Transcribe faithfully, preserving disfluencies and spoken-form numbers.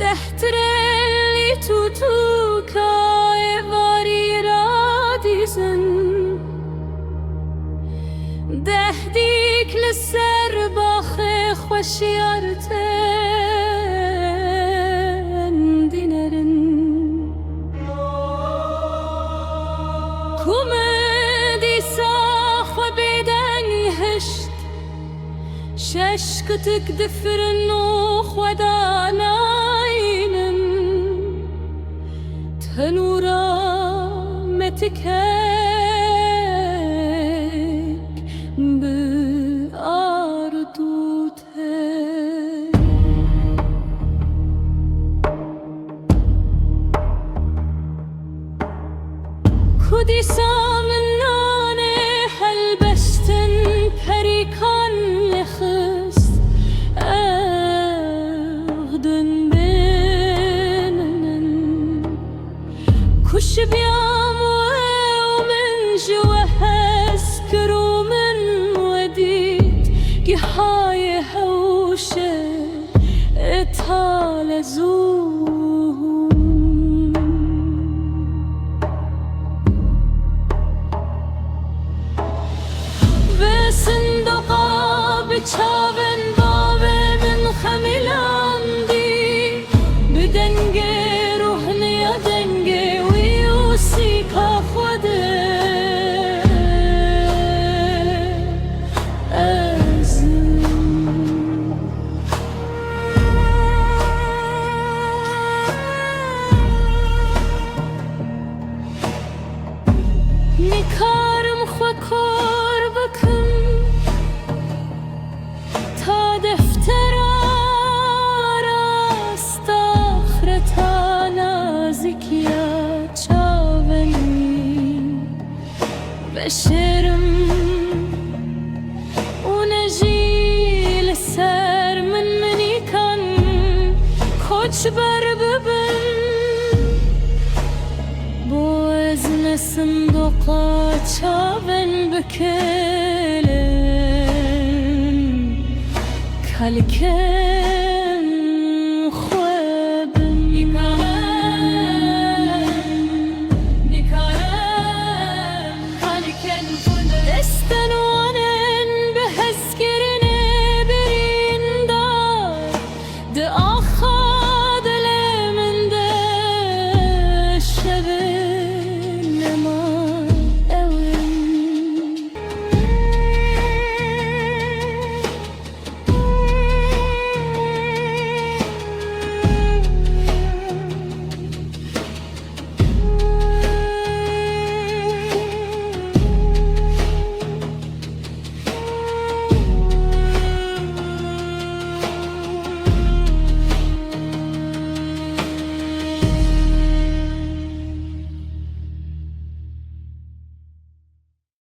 Deh tirelî tûtûka êvarî radîzin. Deh dîk li ser baxê xweşiyar tên dînerin. Ku min dîsa xwe bêdeng hişt, şeş kitik difirin û xwe danayînin tenûra metikek bi ard û tek. Ku dîsa min nanê helbestin perîkan nexist, ev din bêninin. Ku şibiyam we û min ji we hez kir û min we dît, gihayê hewşe. Îtalezû. Vê sindoqa bi çavên bavê min xemilandî, bi dengê ruhniya dengê wî û sîka xwe de. Ez nikarim xwe kor bikim, ta deftera rast axreta nazîkiya çavên wî. Veşêrim û ne jî li ser min minîkan koçber bibin. Bo ez ne sindoqa çavên bikilin, kalke